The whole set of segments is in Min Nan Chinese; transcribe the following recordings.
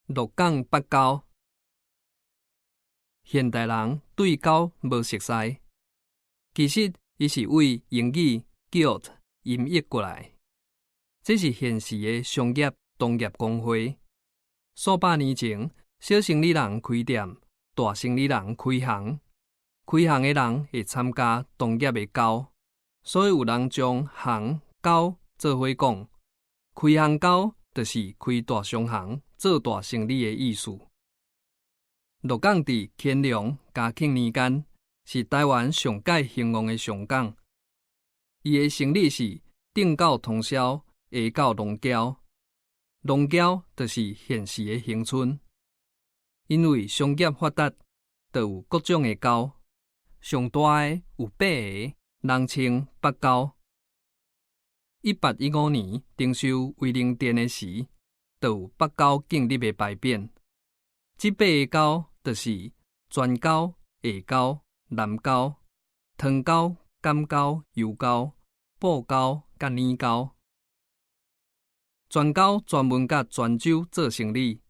鹿港北溝。現代人對溝無熟似，其實伊是對英語 guild 音譯過來。這是現時的商業同業公會。數百年前，小生理人開店，大生理人開行，開行的人會參加同業的溝，所以有人將行溝做伙講。開行溝就是開大商行、做大生理的意思。鹿港佇乾隆、嘉慶年間是臺灣上蓋興旺的商港。伊的生理是頂到通霄，下到龍嶠。龍嶠就是現時的恆春。因為商業發達，就有各種的溝。上大的有八个，人稱八溝。1815年重修威靈殿的時，就有八溝建立的牌匾。這八個溝就是泉溝、下溝、南溝、湯溝、甘溝、油溝、布溝、佮乳溝。泉溝專門佮泉州做生理，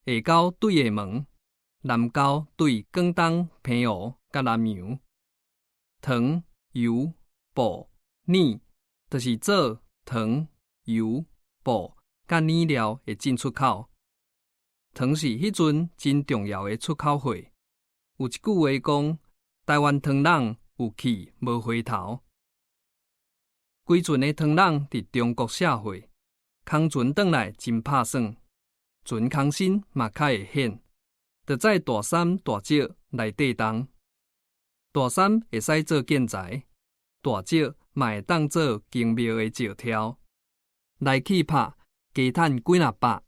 下溝對廈門，南溝對廣東、澎湖佮南洋，糖、油、布、奶，就是做糖、油、布佮染料的進出口。糖是彼陣真重要的出口貨。有一句話講：台灣糖人有去無回頭。規船的糖人佇中國卸貨，空船轉來真拍算，船空身嘛較會顯，就載大杉大石來綴重。大杉會使做建材，大石嘛會當做宮廟的石柱。來去拍，加趁幾若百。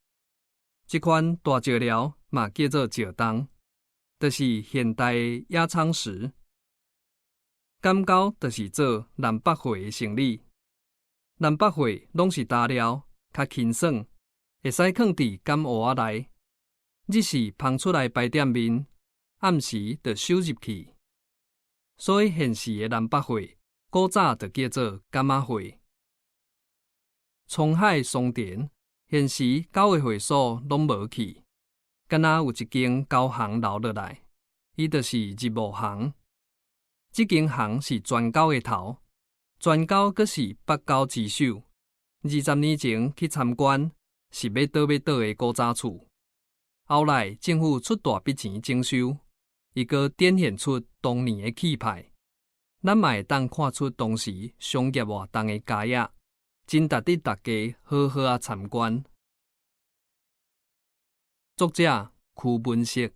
這款大石寮嘛叫做石硭，就是現代的壓艙石。甘溝就是做南北貨的生理，南北貨攏是焦料，較輕爽，會使囥佇柑芋仔內。日時芳出來擺店面，暗時就收入去。所以現時的南北貨，古早就叫做柑仔貨。滄海桑田，現時九个會所攏無去，敢若有一間交行留落來，伊就是日茂行。這間行是全溝的頭，全溝閣是八溝之首。20年前去參觀，是欲倒欲倒的古早厝。後來政府出大筆錢整修，伊閣展現出當年的氣派。咱嘛會當看出當時商業活動的佳仔，真值得大家好好仔參觀。作者：區文色。